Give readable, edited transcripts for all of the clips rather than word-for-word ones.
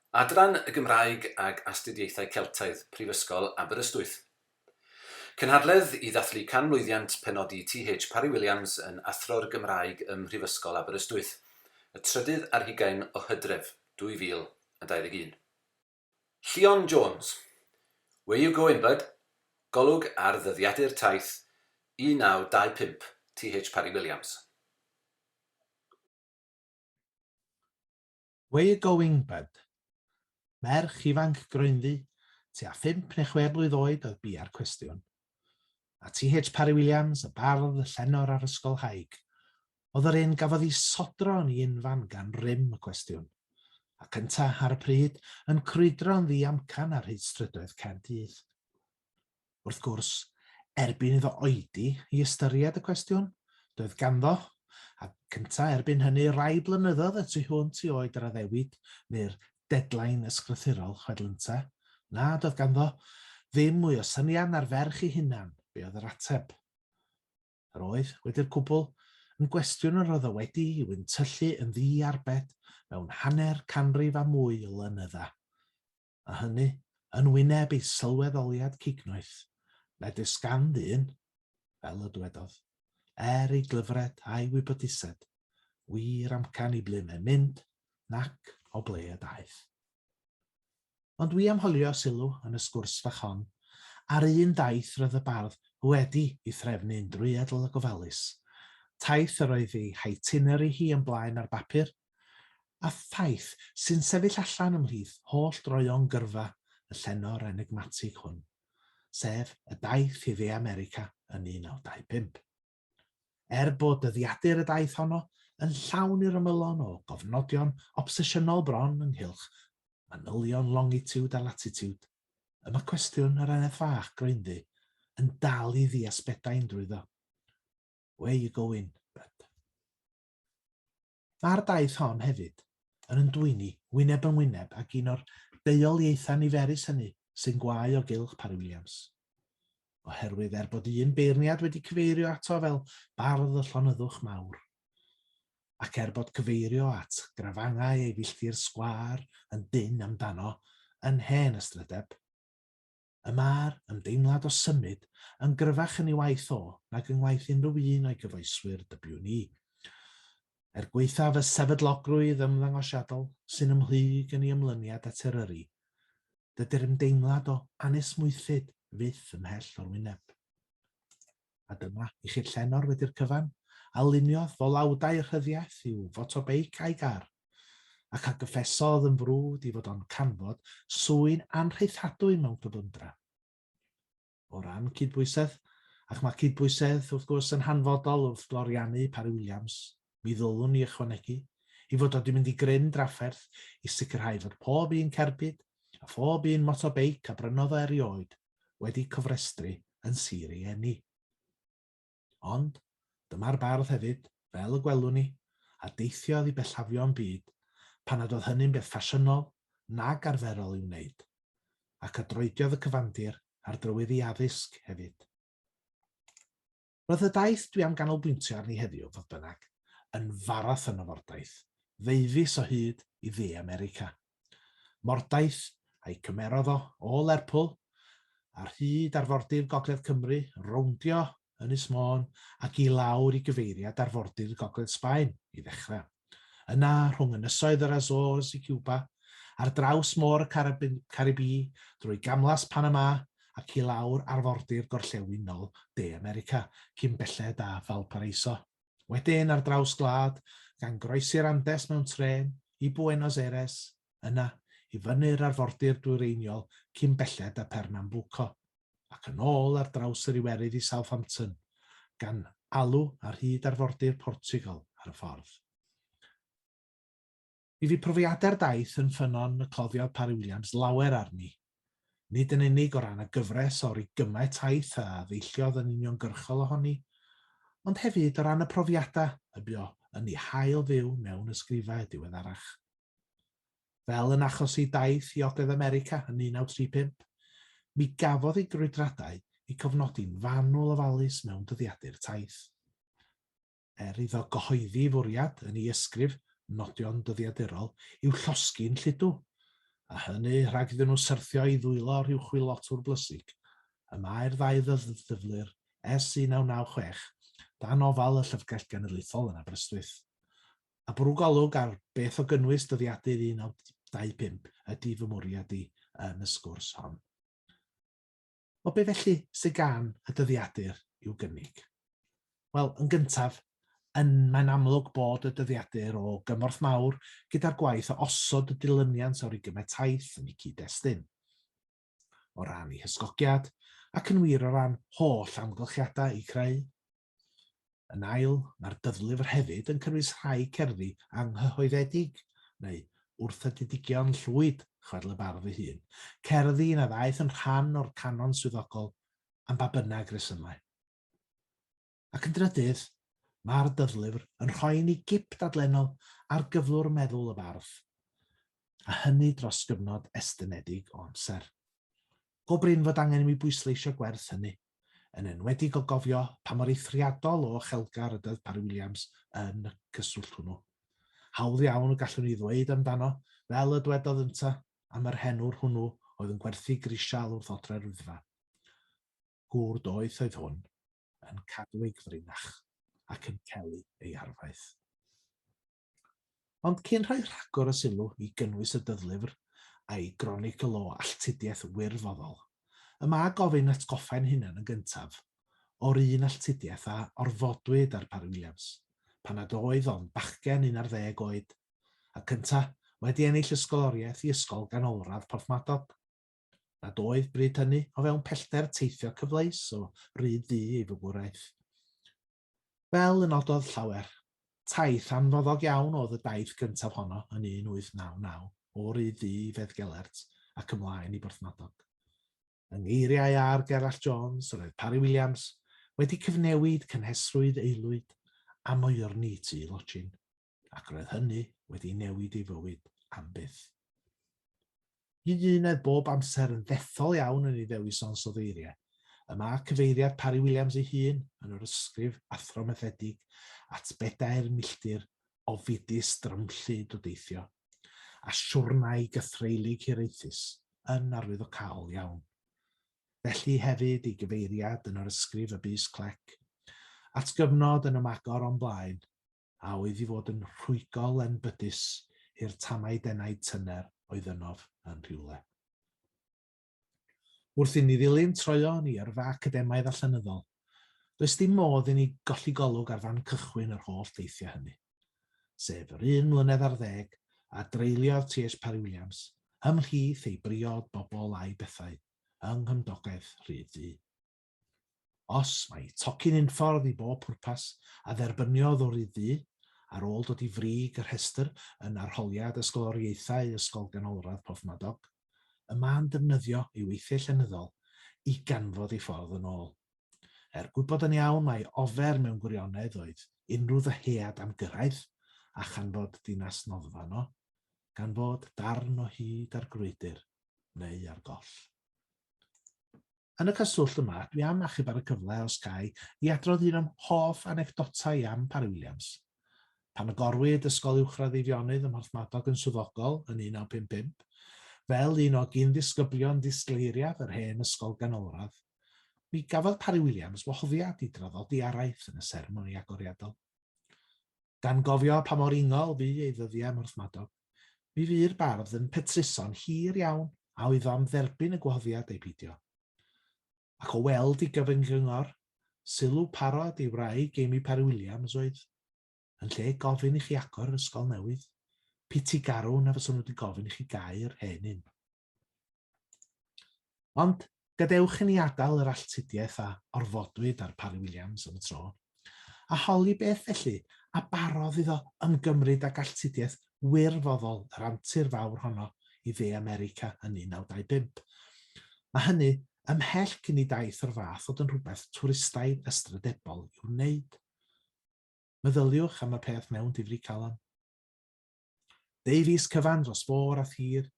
Adran y Gymraeg ag Astudiaethau Celtaidd, Prifysgol Aberystwyth. Cynhadledd i ddathlu canmlwyddiant penodi TH Parry Williams yn Athro'r Gymraeg ym Mhrifysgol Aberystwyth, y trydydd ar hugain o Hydref, 2021. Llion Jones, Where you going, bud? Golwg ar ddyddiadur taith 1925 TH Parry Williams. Where you going, bud? Merch ifanc groenddu, tua phump neu chwe blwydd oed oedd bia'r cwestiwn. A TH Parry Williams, y bardd, y llenor a'r ysgolhaig, oedd yr un gafodd ei sodro yn ei unfan gan rym y cwestiwn, ac ynta, ar y pryd, yn crwydro'n ddiamcan ar hyd strydoedd Caerdydd. Wrth gwrs, erbyn iddo oedi i ystyried y cwestiwn, doedd ganddo, a cynta erbyn hynny rai blynyddoedd y tu hwnt i oed yr addewid neu'r deadline ysgrythurol, chwedl ynte, na, doedd ganddo ddim mwy o syniad na'r ferch ei hunan be oedd yr ateb. Yr oedd, wedi'r cwbl, yn gwestiwn yr oedd o wedi i wyntyllu yn ddi-arbed mewn hanner canrif a mwy o lynydda. a hynny yn wyneb ei sylweddoliad cignoeth, nad oes gan ddyn, fel y dywedodd, er ei glyfred a'i wybodused, wir amcan i ble mae'n mynd, nac o ble y daeth. Ond dwi am holio sylw yn y sgwrs fach hon ar un daith roedd y bardd wedi ei threfnu'n drwyadl a gofalus, taith yr oedd ei hitinerary hi yn blaen ar bapur, a thaith sy'n sefyll allan ymhlith holl droeon gyrfa y llenor enigmatig hwn, sef y daith i Dde America yn 1925. Er bod dyddiadur y daith honno yn llawn i'r ymylon o gofnodion obsesiynol bron ynghylch manylion longitude a latitude, y mae cwestiwn yr eneth fach groenddu yn dal i ddiasbedain drwyddo. Where you going, bud? Mae'r daith hon hefyd yn yn dwyn i wyneb yn wyneb ag un o'r deuoliaethau niferus hynny sy'n gwau o gylch Parry Williams. Oherwydd er bod un beirniad wedi cyfeirio ato fel bardd y llonyddwch mawr, ac er bod cyfeirio at grafangau ei filltir sgwâr yn dynn amdano yn hen ystrydeb, Y mae'r ymdeimlad o symud yn gryfach yn ei waith o nag yng ngwaith unrhyw un o'i gyfoeswyr, dybiwn i. Er gwaethaf y sefydlogrwydd ymddangosiadol sy'n ymhlyg yn ei ymlyniad at Eryri, dydy'r ymdeimlad o anesmwythyd fyth ymhell o'r wyneb. A dyma i chi'r llenor wedi'r cyfan, a luniodd folawdau rhyddiaith i'w fotobeic a'i gar, ac a gyffesodd yn frwd i fod o'n canfod swyn anrhaethadwy mewn cyflymdra. O ran cydbwysedd, ac mae cydbwysedd, wrth gwrs, yn hanfodol wrth gloriannu Parry Williams, mi ddylwn i ychwanegu, i fod o 'di mynd i gryn drafferth i sicrhau fod pob un cerbyd a phob un motobeic a brynodd o erioed wedi cofrestru yn sir ei eni. Ond, dyma'r bardd hefyd, fel y gwelwn ni, a deithiodd i bellafion byd, pan nad oedd hynny'n beth ffasiynol nag arferol i'w wneud, ac a droediodd y cyfandir ar drywydd ei addysg hefyd. Roedd y daith dwi am ganolbwyntio arni heddiw, fodd bynnag, yn farathon o fordaith, ddeufis o hyd i Dde America. Mordaith a'i cymerodd o o Lerpwl, ar hyd arfordir Gogledd Cymru, rowndio Ynys Môn ac i lawr i gyfeiriad arfordir Gogledd Sbaen i ddechrau. Yna, rhwng ynysoedd yr Azores i Cuba, ar draws Môr y Caribî, drwy Gamlas Panama ac i lawr arfordir gorllewinol De America, cyn belled â Valparaiso. Wedyn, ar draws gwlad, gan groesi'r Andes mewn trên, i Buenos Aires, yna, i fyny'r arfordir dwyreiniol cyn belled â Pernambuco, ac yn ôl ar draws yr Iwerydd i Southampton, gan alw ar hyd arfordir Portiwgal ar y ffordd. Mi fu profiadau'r daith yn ffynnon y cloddiodd Parry Williams lawer arni, nid yn unig o ran y gyfres o rigymau taith a ddeilliodd yn uniongyrchol ohoni, ond hefyd o ran y profiadau y bu o yn eu hail fyw mewn ysgrifau diweddarach. Fel yn achos ei daith i Ogledd America yn 1935, mi gafodd ei grwydradau eu cofnodi'n fanwl ofalus mewn dyddiadur taith. Er iddo gyhoeddi ei fwriad yn ei ysgrif Nodion Dyddiadurol i'w llosgi'n lludw, A hynny rhag iddyn nhw syrthio i ddwylo rhyw chwilotwr blysig, y mae'r ddau ddyflyr ers 1996 dan ofal y Llyfrgell Genedlaethol yn Aberystwyth. A bwrw golwg ar beth o gynnwys dyddiadur 1925 ydy fy mwriad i yn y sgwrs hon. O be felly sydd gan y dyddiadur i'w gynnig? Wel, yn gyntaf, yn mae'n amlwg bod y dyddiadur o gymorth mawr gyda'r gwaith o osod y dilyniant o rigymau taith yn eu cyd-destun. O ran eu hysgogiad, ac yn wir o ran holl amgylchiadau eu creu. Yn ail, mae'r dyddlyfr hefyd yn cynnwys rhai cerddi anghyhoeddedig, neu wrthadedigion llwyd, chwedl y bardd ei hun, cerddi na ddaeth yn rhan o'r canon swyddogol am ba bynnag resymau. Ac yn drydydd, mae'r dyddlyfr yn rhoi i ni gip dadlennol ar gyflwr meddwl y bardd, a hynny dros gyfnod estynedig o amser. Go brin fod angen i mi bwysleisio gwerth hynny, yn enwedig o gofio pa mor eithriadol o ochelgar ydoedd Parry-Williams yn y cyswllt hwnnw. Hawdd iawn y gallwn ni ddweud amdano, fel y dwedodd ynta, am yr henwr hwnnw oedd yn gwerthu grisial wrth odre'r Wyddfa. Gŵr doeth oedd hwn, yn cadw ei gyfrinach ac yn celu ei arfaeth. Ond cyn rhoi rhagor o sylw i gynnwys y dyddlyfr a'i gronicl o alltudiaeth wirfoddol, y mae gofyn atgoffa'n hunan yn gyntaf o'r un alltudiaeth a orfodwyd ar Parry-Williams pan nad oedd ond bachgen unarddeg oed, ac ynta wedi ennill ysgoloriaeth i Ysgol Ganolradd Porthmadog, nad oedd bryd hynny o fewn pellter teithio cyfleus o Ryd Ddu ei fagwraeth. Fel y nododd llawer, taith anfoddog iawn oedd y daith gyntaf honno yn 1899, o Ryd Ddu i Feddgelert ac ymlaen i Borthmadog. Yng ngeiriau R. Gerallt Jones, yr oedd Parry-Williams wedi cyfnewid cynhesrwydd aelwyd am oerni tu lodjin, ac roedd hynny wedi newid ei fywyd am byth. I un oedd bob amser yn ddethol iawn yn ei ddewis o ansoddeiriau, y mae cyfeiriad Parry-Williams ei hun yn yr ysgrif Athro Methedig at bedair milltir ofidus drymllyd o deithio, a siwrnai gythreulig hiraethus, yn arwyddocaol iawn. Felly hefyd ei gyfeiriad yn yr ysgrif Y Bys Clec, at gyfnod yn ymagor o'm blaen, a oedd i fod yn rhwygol enbydus i'r tamaid enaid tyner oedd ynof yn rhywle. Wrth inni ddilyn troeon i yrfa academaidd a llenyddol, does dim modd i ni golli golwg ar fan cychwyn yr holl deithiau hynny, sef yr un mlynedd ar ddeg a dreuliodd T.H. Parry-Williams ymhlith ei briod bobl a'i bethau yng nghymdogaeth Rhyd Ddu. Os mai tocyn unffordd i bob pwrpas a dderbyniodd o Ryd Ddu, ar ôl dod i frig y rhestr yn arholiad ysgoloriaethau Ysgol Ganolradd Porthmadog, y mae'n defnyddio ei weithiau llenyddol i ganfod ei ffordd yn ôl. Er gwybod yn iawn mai ofer mewn gwirionedd oedd unrhyw ddyhead am gyrraedd a chanfod Dinas Noddfa yno, gan fod darn o hyd ar grwydr neu ar goll. Yn y cyswllt yma, dwi am achub ar y cyfle, os ga i, i adrodd un o'm hoff anecdotau am Parry-Williams. Pan agorwyd Ysgol Uwchradd Eifionydd ym Mhorthmadog yn swyddogol yn 1955, fel un o gyn-ddisgyblion disgleiriaf yr hen ysgol ganolradd, mi gafodd Parry-Williams wahoddiad i draddodi araith yn y seremoni agoriadol. Gan gofio pa mor ingol fu ei ddyddiau ym Mhorthmadog, mi fu'r bardd yn petruso'n hir iawn a oedd o am dderbyn y gwahoddiad ai peidio. Ac o weld ei gyfyng-gyngor, sylw parod ei wraig Amy Parry-Williams oedd, Yn lle gofyn i chi agor yr ysgol newydd, piti garw na fysa nhw wedi gofyn i chi gau'r hen un. Ond gadewch i ni adael yr alltudiaeth a orfodwyd ar Parry-Williams am y tro, a holi beth felly a barodd iddo ymgymryd ag alltudiaeth wirfoddol yr antur fawr honno i Dde America yn 1925. A hynny ymhell cyn i daith o'r fath fod yn rhywbeth twristaidd ystrydebol i'w wneud. Meddyliwch am y peth mewn difri calon. Deufis cyfan dros fôr a thir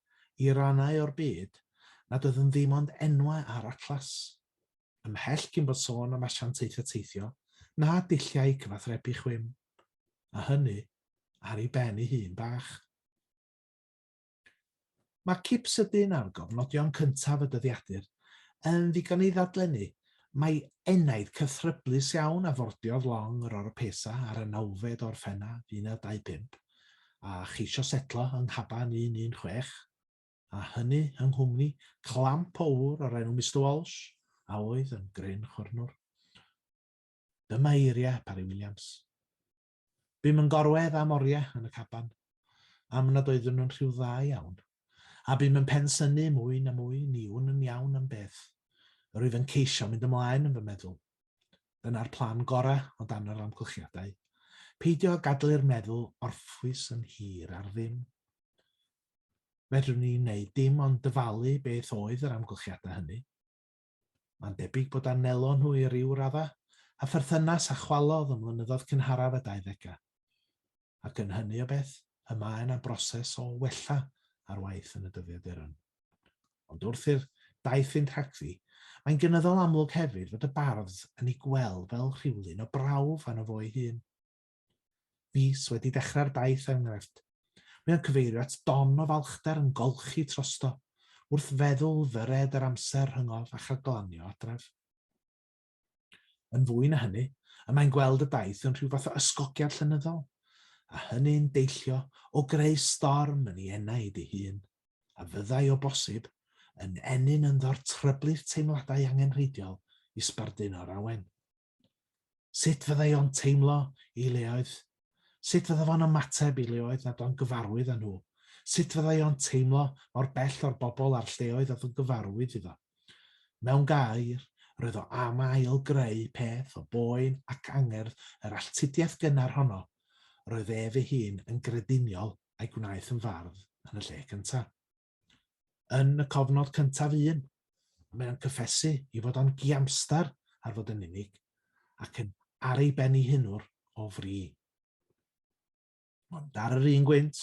i rannau o'r byd nad oedd yn ddim ond enwau ar atlas. Ymhell cyn bod sôn am asiantaethau teithio na dulliau cyfathrebu chwim. A hynny ar ei ben ei hun bach. Mae cip sydyn ar gofnodion cyntaf y dyddiadur yn ddigon i ddadlennu mai enaid cythryblus iawn a fordiodd long yr Oropesa ar y nawfed o Orffennaf 1925, a cheisio setlo yng nghaban 116, a hynny yng nghwmni clamp o ŵr o'r enw Mister Walsh, a oedd yn gryn chwyrnwr. Dyma eiriau Parry Williams. Bum yn gorwedd am oriau yn y caban, am nad oeddwn yn rhyw dda iawn, a bum yn pensynnu mwy na mwy, ni wn yn iawn am beth. Yr wyf yn ceisio mynd ymlaen yn fy meddwl. Dyna'r plan gorau o dan yr amgylchiadau. Peidio â gadael i'r meddwl orffwys yn hir ar ddim. Fedrwn ni wneud dim ond dyfalu beth oedd yr amgylchiadau hynny. Mae'n debyg bod a wnelo nhw i ryw raddau â pherthynas a chwalodd ym mlynyddoedd cynharaf y dauddegau. Ac yn hynny o beth, y mae yna broses o wella ar waith yn y dyddiaduron. Ond wrth i'r daith fynd rhagddi, mae'n gynyddol amlwg hefyd fod y bardd yn ei gweld fel rhywlun o brawf arno fo ei hun. Fis wedi dechrau'r daith, er enghraifft. Mae o'n cyfeirio at don o falchder yn golchi trosto, wrth feddwl fyred yr amser rhyngof a chael glanio adref. Yn fwy na hynny, y mae'n gweld y daith yn rhyw fath o ysgogiad llenyddol, a hynny'n deillio o greu storm yn ei enaid ei hun, a fyddai o bosib yn ennyn ynddo'r tryblith teimladau angenrheidiol i sbarduno'r awen. Sut fyddai o'n teimlo i leoedd? Sut fydda fo'n ymateb i leoedd nad o'n gyfarwydd â nhw? Sut fyddai o'n teimlo mor bell o'r bobl a'r lleoedd oedd yn gyfarwydd iddo? Mewn gair, roedd o am ail-greu peth o boen ac angerdd yr alltudiaeth gynnar honno, roedd ef ei hun yn grediniol a'i gwnaeth yn fardd yn y lle cyntaf. Yn y cofnod cyntaf un, mae o'n cyffesu i fod o'n giamstar ar fod yn unig, ac yn ar ei ben ei hunwr o fri. Ond ar yr un gwynt,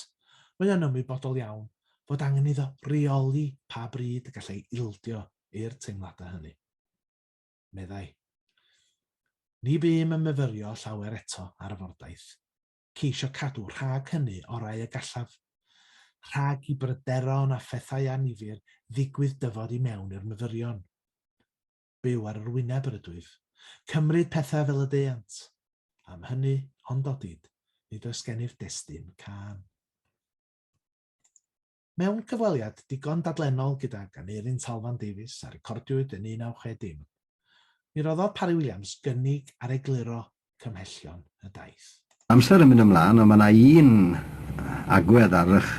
mae o'n ymwybodol iawn fod angen iddo reoli pa bryd y gallai ildio i'r teimladau hynny. Meddai. Ni bûm yn myfyrio llawer eto ar y fordaith. Ceisio cadw rhag hynny orau y gallaf. Rhag i bryderon a phethau annifyr ddigwydd dyfod i mewn i'r myfyrion. Byw ar yr wyneb yr ydwyf. Cymryd pethau fel y deuant. Am hynny, ond odid, nid oes gennyf destun cân. Mewn cyfweliad digon dadlennol gydag Aneurin Talfan Davies a recordiwyd yn 1960, mi roddodd Parry Williams gynnig ar egluro cymhellion y daith. Amser yn mynd ymlaen, ond mae 'na un agwedd ar eich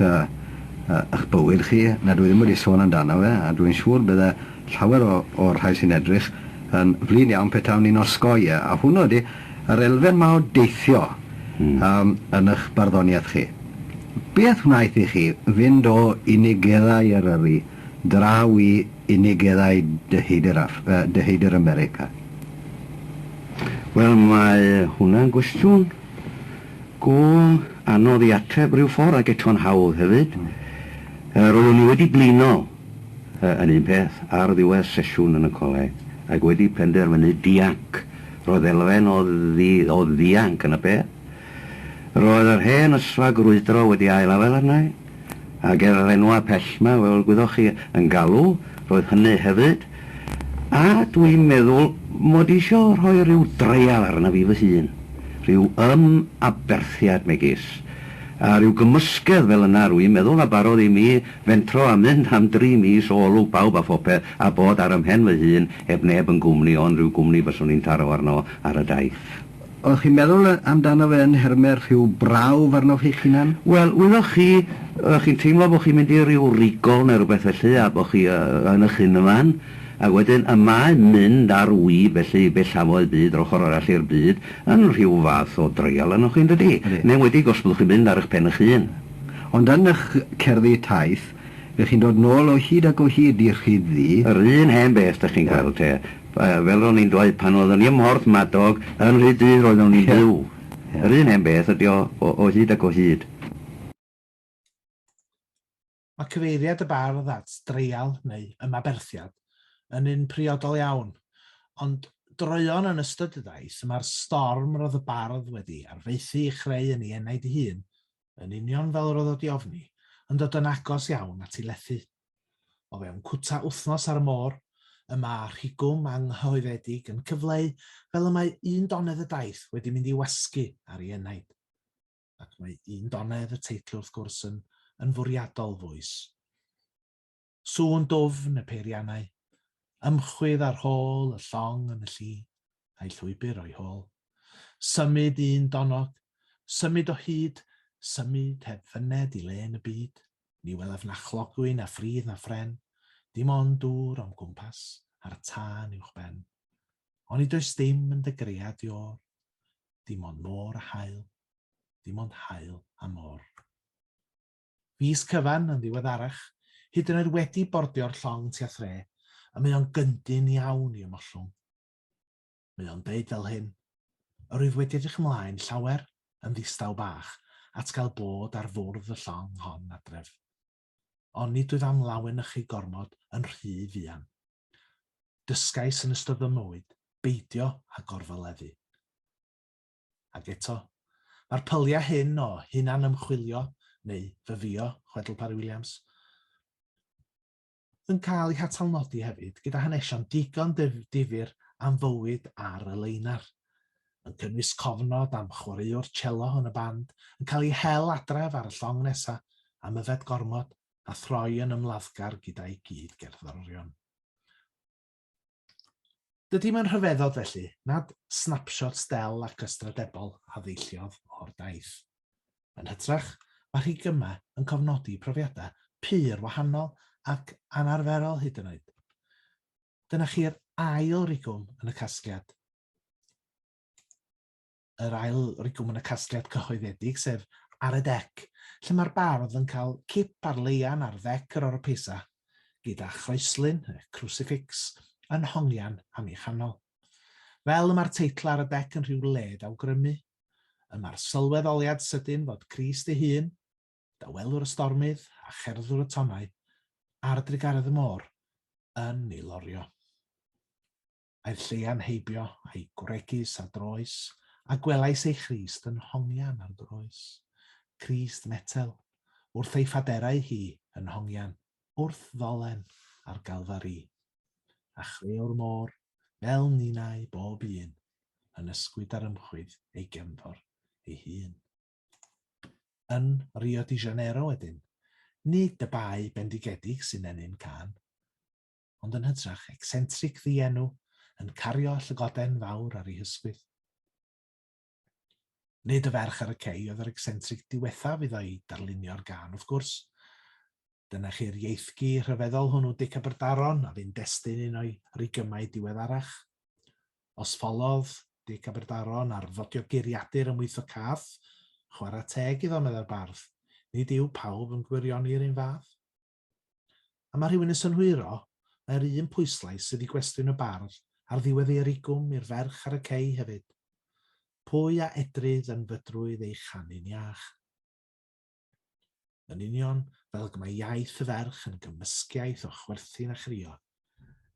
eich bywyd chi nad dwi ddim wedi sôn amdano fe, a dwi'n siŵr bydde llawer o o'r rhai sy'n edrych yn flin iawn petawn i'n osgoi e, a hwnnw ydi yr elfen 'ma o deithio yn eich barddoniaeth chi. Beth wnaeth i chi fynd o unigeddau Eryri draw i unigeddau Deheudir Aff- yy Deheudir America? Wel, mae hwnna'n gwestiwn go anodd i ateb ryw ffordd ac eto'n hawdd hefyd. Yy roeddwn i wedi blino, yy yn un peth, ar ddiwedd sesiwn yn y coleg ac wedi penderfynu dianc. Roedd elfen o ddi- o ddianc yn y peth. Roedd yr hen ysfa grwydro wedi ail afael arna i, ac er yr enwa pell 'ma, fel gwyddoch chi, yn galw, roedd hynny hefyd, a dwi'n meddwl mod i isio rhoi rhyw dreial arna fi fy hun, rhyw ym-aberthiad megis, a rhyw gymysgedd fel yna rwy'n meddwl a barodd i mi fentro a mynd am dri mis o olwg bawb a phopeth a bod ar 'y mhen fy hun heb neb yn gwmni ond rhyw gwmni fyswn i'n taro arno ar y daith. O'ch chi'n meddwl amdano fe yn nhermau rhyw brawf arnoch chi'ch hunan? Wel, wyddoch chi, o'ch chi'n teimlo bod chi'n mynd i ryw rigol neu rywbeth felly, a bod chi yn eich unfan, ac wedyn y mae mynd ar wib felly i bellafoedd byd, yr ochr arall i'r byd, yn rhyw fath o dreial arnoch chi, yn dydi? Ydy. Yn enwedig os byddwch chi'n mynd ar eich pen eich hun. Ond yn eich cerddi taith, rych chi'n dod nôl o hyd ac o hyd i Rhyd-ddu. Yr un hen beth, dych chi'n gweld, te. Fel ro'n i'n dweud, pan oeddwn i ym Mhorth Madog, yn Rhyd-ddu roeddwn i'n byw. Yr un hen beth ydi o, o hyd ac o hyd. Mae cyfeiriad y bardd at dreial neu ymaberthiad yn un priodol iawn, ond droeon yn ystod y daith y mae'r storm roedd y bardd wedi arfaethu ei chreu yn ei enaid ei hun, yn union fel roedd o 'di ofni, yn dod yn agos iawn at ei lethu. O fewn cwta wythnos ar y môr, y mae rhigwm anghyhoeddedig yn cyfleu fel y mae un donedd y daith wedi mynd i wasgu ar ei enaid. Ac mae un donedd y teitl wrth gwrs yn, yn fwriadol fwys. Sŵn dwfn y peiriannau, ymchwydd ar hôl y llong yn y lli, a'i llwybr o'i hôl. Symud un donnog, symud o hyd, symud heb fyned i le yn y byd. Ni welaf na chlogwyn na ffridd na phren, dim ond dŵr o'm gwmpas, a'r tân uwch ben. Onid oes dim yn dy gread di o'r, dim ond môr a haul, dim ond haul a môr. Fis cyfan yn ddiweddarach, hyd yn oed wedi bordio'r llong tua thre, y mae o'n gyndyn iawn i ymollwng. Mae o'n deud fel hyn, Yr wyf wedi edrych ymlaen llawer, yn ddistaw bach, at gael bod ar fwrdd y llong hon adref. Ond nid wyf am lawenychu gormod yn rhy fuan. Dysgais yn ystod fy mywyd beidio â gorfoleddu. Ac eto, mae'r pyliau hyn o hunan-ymchwilio, neu fyfio, chwedl Parry-Williams, yn cael eu hatalnodi hefyd gyda hanesion digon difyr am fywyd ar y leinar, yn cynnwys cofnod am chwaraewr cello yn y band yn cael ei hel adref ar y llong nesa am yfed gormod a throi yn ymladdgar gyda'i gyd-gerddorion. Dydy mae'n rhyfeddod felly nad snapshot del ac ystradebol a ddeilliodd o'r daith. Yn hytrach, mae rhigymau yn cofnodi profiadau pur wahanol ac anarferol hyd yn oed. Dyna chi'r ail rigwm yn y casgliad. yr ail rigwm yn y casgliad cyhoeddedig, sef Ar y Dec, lle mae'r bardd yn cael cip ar leian ar ddec yr Oropesa, gyda chroeslun, y crucifix, yn hongian am ei chanol. Fel y mae'r teitl Ar y Dec yn rhyw led awgrymu, y mae'r sylweddoliad sydyn fod Crist ei hun, dawelwr y stormydd a cherddwr y tonnau, ar drugaredd y môr, yn ei lorio. Aeth lleian heibio, a'i gwregys a droes, a gwelais ei Christ yn hongian ar groes. Crist metel, wrth ei phaderau hi yn hongian, wrth ddolen ar Galfari. A chreo'r môr, fel ninnau bob un, yn ysgwyd ar ymchwydd ei gefnfor ei hun. Yn Rio de Janeiro wedyn, nid y bae bendigedig sy'n ennyn cân, ond yn hytrach ecsentric ddienw yn cario llygoden fawr ar ei hysgwydd. Nid y ferch ar y cei oedd yr ecsentric diwethaf iddo i darlunio'r gân, wrth gwrs. Dyna chi'r ieithgi rhyfeddol hwnnw Dic Aberdaron a fu'n destun un o'i rigymau diweddarach. Os ffolodd Dic Aberdaron ar fodio geiriadur ymwyth y cath, chwarae teg iddo, meddai'r bardd, nid yw pawb yn gwirioni'r un fath. A mae rhywun yn synhwyro mai'r un pwyslais sydd i gwestiwn y bardd ar ddiwedd ei origwm i'r ferch ar y cei hefyd. Pwy a edrydd yn fydrwydd ei chanu'n iach? Yn union fel ag mae iaith y ferch yn gymysgiaeth o chwerthin a chrio,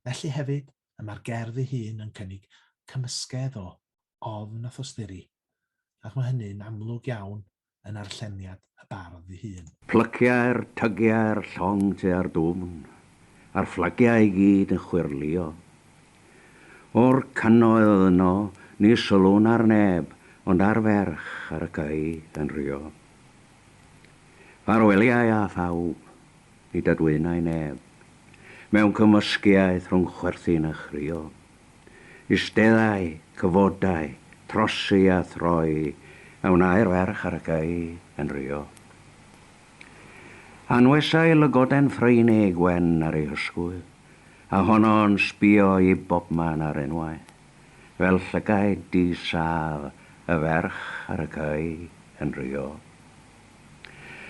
felly hefyd y mae'r gerdd ei hun yn cynnig cymysgedd o ofn a thosturi, ac mae hynny'n amlwg iawn yn arlleniad y bardd ei hun. Plyciau'r tygiau'r llong tua'r dwfn, a'r fflagiau i gyd yn chwyrlïo. O'r cannoedd oedd yno, ni sylwn ar neb, ond ar ferch ar y cae yn rhuo. Ffarweliai â phawb, nid adwaenai neb, mewn cymysgiaeth rhwng chwerthin a chrio. Eisteddai, cyfodai, trosi a throi, a wnâi'r ferch ar y cae yn rhuo. Anwesai lygoden Ffreineg wen ar ei hysgwydd, a honno'n sbio i bobman ar unwaith, fel llygaid di-saf y ferch ar y cae yn rhuo.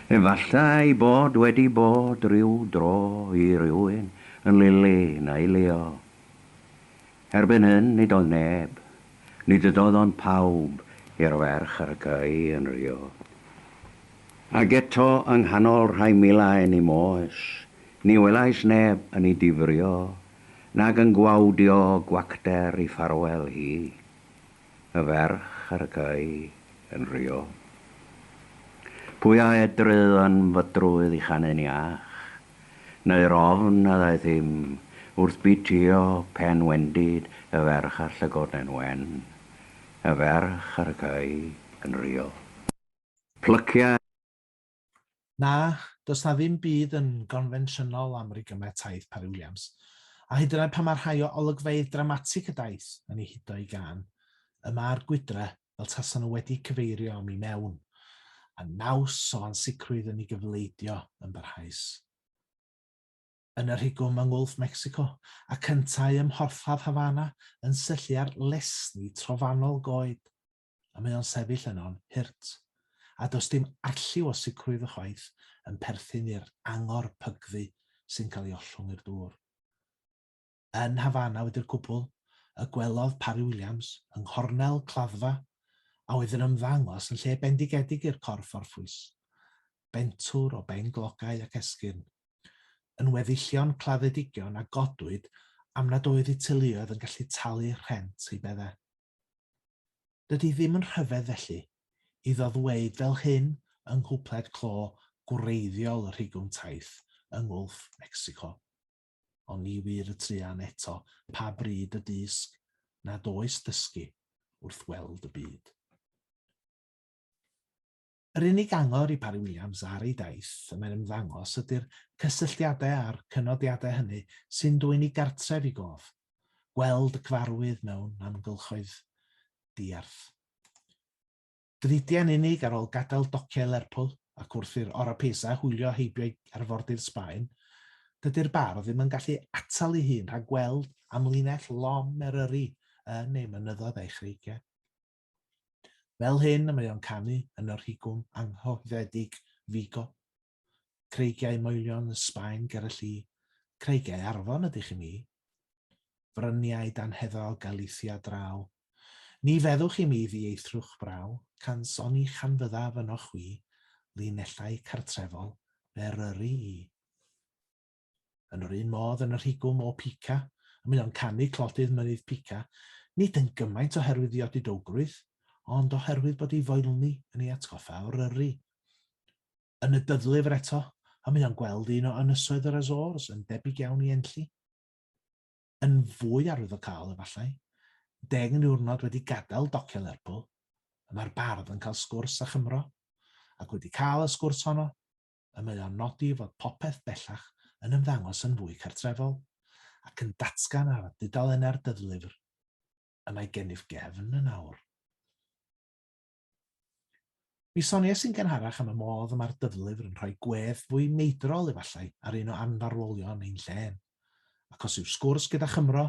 Efallai ei bod wedi bod ryw dro i rywun yn Lili neu Leo. Erbyn hyn, nid oedd neb, nid ydoedd ond pawb i'r ferch ar y cae yn Rio. Ac eto, yng nghanol rhai milau yn ei moes, ni welais neb yn ei difrio, nag yn gwawdio gwacter ei ffarwel hi, y ferch ar y cae yn Rio. Pwy a edrydd yn fydrwydd i chanu'n iach? Neu'r ofn a ddaeth im wrth bitio pen wendid y ferch â'r llygoden wen, y ferch ar y cae yn Rio. Plycia. Na, does 'na ddim byd yn gonfensiynol am rigymau taith Parry-Williams, a hyd yn oed pan mae rhai o olygfeydd dramatig y daith yn ei hudo i gân, y mae'r gwydrau fel tasan nhw wedi cyfeirio am i mewn, a naws o ansicrwydd yn ei gyfleidio yn barhaus. Yn y rhigwm yng Ngwlff Mecsico, ac yntau ym mhorthladd Havana yn syllu ar lesni trofannol goed, a mae o'n sefyll yno'n hurt, a does dim arlliw o sicrwydd ychwaith yn perthyn i'r angor pygddu sy'n cael ei ollwng i'r dŵr. Yn Havana wedi'r cwbl, y gwelodd Parry-Williams, yng nghornel claddfa, a oedd yn ymddangos yn lle bendigedig i'r corff orffwys, bentwr o benglogau ac esgyrn, yn weddillion claddedigion a godwyd am nad oedd eu teuluoedd yn gallu talu rhent eu beddau. Dydy ddim yn rhyfedd felly iddo ddweud fel hyn yng nghwpled clo gwreiddiol y rhigwm taith yng Ngwlff Mecsico. Ond ni ŵyr y truan eto pa bryd y dysg nad oes dysgu wrth weld y byd. Yr unig angor i Parry-Williams ar ei daith y mae'n ymddangos ydy'r cysylltiadau a'r cynodiadau hynny sy'n dwyn ei gartref i gof, gweld y cyfarwydd mewn amgylchoedd diarth. Dridiau'n unig ar ôl gadael dociau Lerpwl ac wrth i'r Oropesa hwylio heibio i arfordir Sbaen, dydy'r bardd ddim yn gallu atal ei hun rhag gweld amlinell lom Eryri yn ei mynyddoedd a'i chreigiau. Fel hyn y mae o'n canu yn y rhigwm anghyhoeddedig Vigo. Creigiau moelion Sbaen ger y lli, creigiau Arfon ydych i mi. Fryniau danheddog Galicia draw. Ni feddwch i mi ddieithrwch braw, cans oni chanfyddaf ynoch chwi linellau cartrefol fe Eryri i. Yn yr un modd yn y rhigwm o Pica, y mae o'n canu clodydd mynydd Pica, nid yn gymaint oherwydd ei odidowgrwydd, ond oherwydd bod ei foelni yn ei atgoffa o Eryri. Yn y dyddlyfr eto, y mae o'n gweld un o ynysoedd yr Azores yn debyg iawn i Enlli. Yn fwy arwyddocaol, efallai, deng niwrnod wedi gadael dociau Lerpwl, y mae'r bardd yn cael sgwrs â Chymro, ac wedi cael y sgwrs honno, y mae o'n nodi fod popeth bellach yn ymddangos yn fwy cartrefol, ac yn datgan ar dudalennau'r dyddlyfr, y mae gennyf gefn yn awr. Mi soniais i'n gynharach am y modd y mae'r dyddlyfr yn rhoi gwedd fwy meidrol, efallai, ar un o anfarwolion ein llên. Ac os yw sgwrs gyda Chymro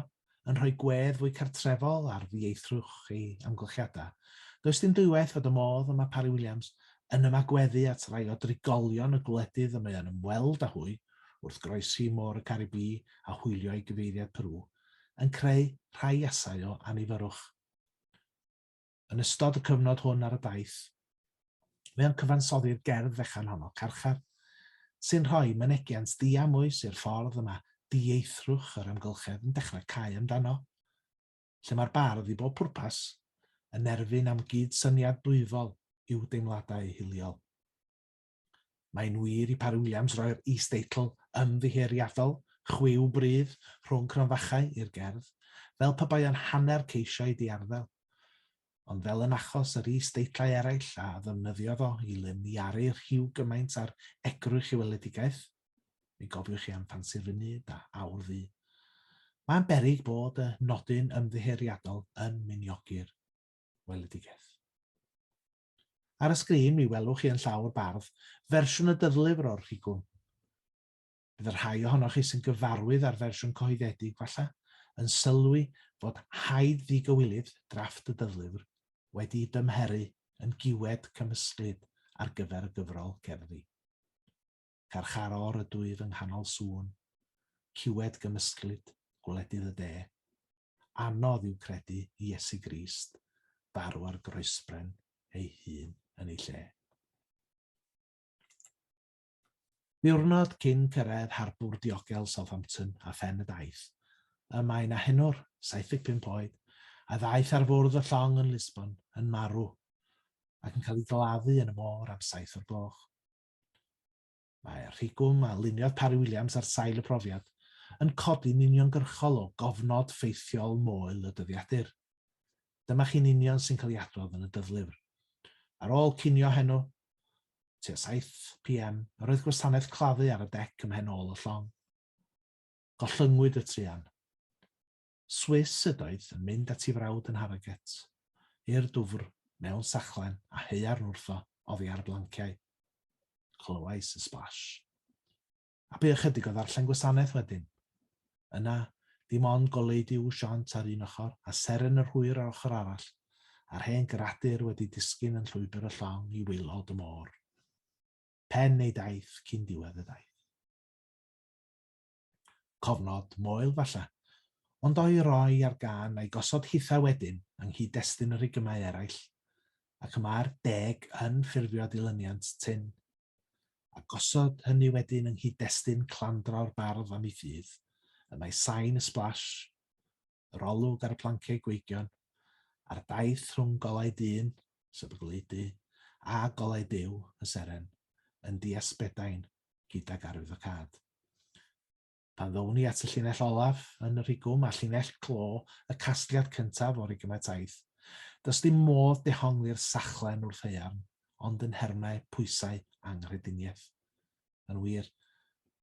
yn rhoi gwedd fwy cartrefol ar ddieithrwch ei amgylchiadau, does dim dwywaith fod y modd y mae Parry-Williams yn ymagweddu at rai o drigolion y gwledydd y mae o'n ymweld â hwy wrth groesi Môr y Caribî a hwylio i gyfeiriad Peru, yn creu rhai iasau o annifyrrwch. Yn ystod y cyfnod hwn ar y daith, mae o'n cyfansoddi'r gerdd fechan honno, Carchar, sy'n rhoi mynegiant diamwys i'r ffordd y mae dieithrwch yr amgylchedd yn dechrau cau amdano, lle mae'r bardd, i bob pwrpas, yn erfyn am gydsyniad dwyfol i'w deimladau hiliol. Mae'n wir i Parry-Williams roi'r is-deitl ymddiheuriadol, Chwiw Brudd, rhwng cromfachau i'r gerdd, fel pe bai o'n hanner ceisio ei diarddel. Ond fel yn achos yr is-deitlau eraill a ddefnyddiodd o i liniaru rhyw gymaint ar egrwych ei weledigaeth, mi gofiwch chi am Ffansi'r Funud a Awr Ddu, mae'n beryg bod y nodyn ymddiheuriadol yn miniogi'r weledigaeth. Ar y sgrin, mi welwch chi yn llaw'r bardd fersiwn y dyddlyfr o'r rhigwm. Bydd y rhai ohonoch chi sy'n gyfarwydd â'r fersiwn cyhoeddedig, falle, yn sylwi fod haid ddigywilydd drafft y dyddlyfr wedi'i dymheru yn giwed cymysglyd ar gyfer y gyfrol cerddi. Carcharor ydwyf yng nghanol sŵn, ciwed gymysglyd gwledydd y de. Anodd yw credu i Iesu Grist farw ar groesbren ei hun yn ei lle. Ddiwrnod cyn cyrraedd harbwr diogel Southampton a phen y daith, y mae 'na henwr, 75 oed, a ddaeth ar fwrdd y llong yn Lisbon, yn marw. Ac yn cael ei gladdu yn y môr am 7 o'r gloch. Mae'r rhigwm a luniodd Parry Williams ar sail y profiad yn codi'n uniongyrchol o gofnod ffeithiol moel y dyddiadur. Dyma chi'n union sy'n cael ei adrodd yn y dyddlyfr. Ar ôl cinio heno, tua 7 pm, yr oedd gwasanaeth claddu ar y dec ym mhen ôl y llong. Gollyngwyd y truan. Swiss ydoedd yn mynd at ei frawd yn Harrogate, i'r dwfr, mewn sachlen a haearn wrtho oddi ar y blanciau. Clywais y splash. A bu ychydig o ddarllen gwasanaeth wedyn. Yna, dim ond goleudy Wshant ar un ochr a seren yr hwyr ar ochr arall, a'r hen gradur wedi disgyn yn llwybr y llong i waelod y môr. Pen ei daith cyn diwedd y daith. Cofnod moel, falle, ond o'i roi ar gân a'i gosod hithau wedyn yng nghyd-destun y rhigymau eraill, ac y mae'r deg yn ffurfio dilyniant tynn. A gosod hynny wedyn yng nghyd-destun clandro'r bardd am ei ffydd, y mae sain y splash, yr olwg ar y planciau gweigion, a'r daith rhwng golau dyn, sef y goleudy, a golau Duw, y seren, yn diasbedain gydag arwyddocâd. Pan ddown ni at y llinell olaf yn y rhigwm a llinell clo y casgliad cyntaf o rigymau taith, does dim modd dehongli'r sachlen wrth haearn ond yn nhermau pwysau anghrediniaeth. Yn wir,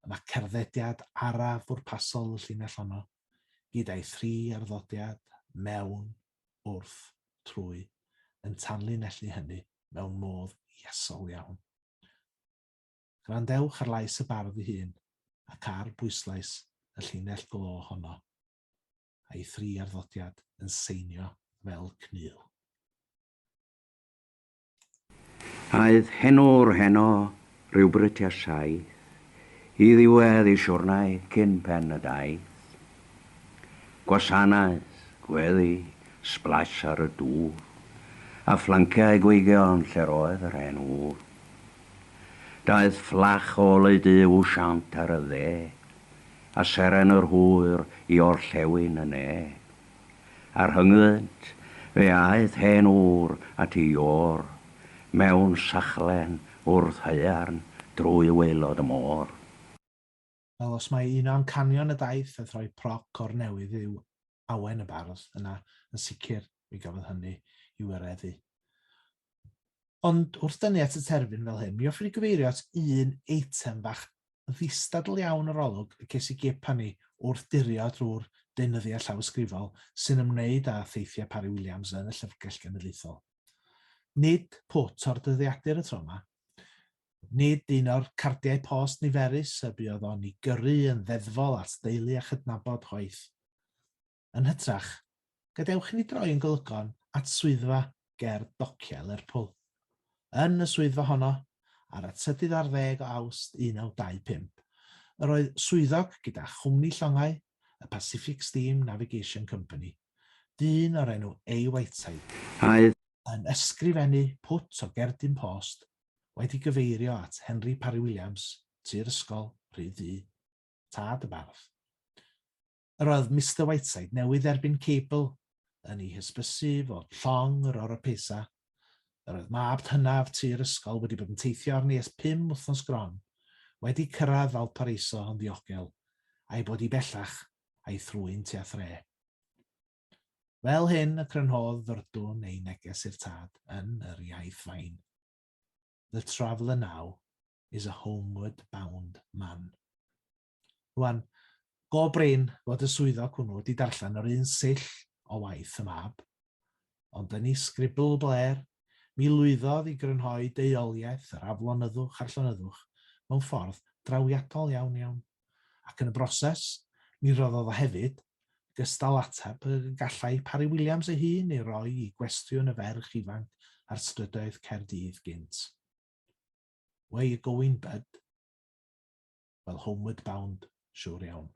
y mae cerddediad araf bwrpasol y llinell honno, gyda'i thri arddodiad, mewn, wrth, trwy, yn tanlinellu hynny mewn modd iasol iawn. Gwrandewch ar lais y bardd ei hun ac ar bwyslais y llinell glo honno, a'i thri arddodiad yn seinio fel cnul. Aeth heno'r heno rywbryd tua saith i ddiwedd ei siwrnai cyn pen y daith. Gwasanaeth, gweddi, splash ar y dŵr, a phlanciau gweigion lle'r oedd yr hen ŵr. Daeth fflach o oleudy Wshant ar y dde, a seren yr hwyr i orllewin y ne. A rhyngddynt, fe aeth hen ŵr at ei iôr, mewn sachlen wrth haearn drwy waelod y môr. Wel, os mai un o amcanion y daith oedd rhoi proc o'r newydd i'w awen y bardd, yna, yn sicr, mi gafodd hynny i'w wireddu. Ond wrth dynnu at y terfyn fel hyn, mi hoffwn i gyfeirio at un eitem fach ddistadl iawn o'r olwg y ces i gip arni wrth durio drwy'r deunyddiau llawysgrifol sy'n ymwneud â theithiau Parry Williams yn y Llyfrgell Genedlaethol. Nid pwt o'r dyddiadur y tro yma. Nid un o'r cardiau post niferus y buodd o'n i gyrru yn ddeddfol at deulu a chydnabod chwaith. Yn hytrach, gadewch i ni droi ein golygon at swyddfa ger dociau Lerpwl. Yn y swyddfa honno, ar y trydydd ar ddeg o Awst 1925, yr oedd swyddog gyda chwmni llongau, y Pacific Steam Navigation Company, dyn o'r enw A. Whiteside, Aeth. yn ysgrifennu pwt o gerdyn post wedi gyfeirio at Henry Parry Williams, Tŷ'r Ysgol, Rhyd Ddu, tad y bardd. Yr oedd Mister Whiteside newydd dderbyn cebl yn ei hysbysu fod llong yr Oropesa, yr oedd mab hynaf tŷ'r ysgol wedi bod yn teithio arni ers 5 wythnos gron, wedi cyrraedd Valparaiso yn ddiogel, a'i bod hi bellach a'i thrwyn tua thre. Fel hyn y crynhodd Fyrdwn ei neges i'r tad yn yr iaith fain. The traveller now is a homeward bound man. Rwan, go brin fod y swyddog hwnnw wedi darllen yr un sill o waith y mab, ond yn ei sgribl blêr, mi lwyddodd i grynhoi deuoliaeth yr aflonyddwch a'r llonyddwch mewn ffordd drawiadol iawn iawn. Ac yn y broses, mi roddodd o hefyd gystal ateb y gallai Parry Williams ei hun ei roi i gwestiwn y ferch ifanc ar strydoedd Caerdydd gynt. Where you going, bud? Wel, homeward bound, siwr iawn.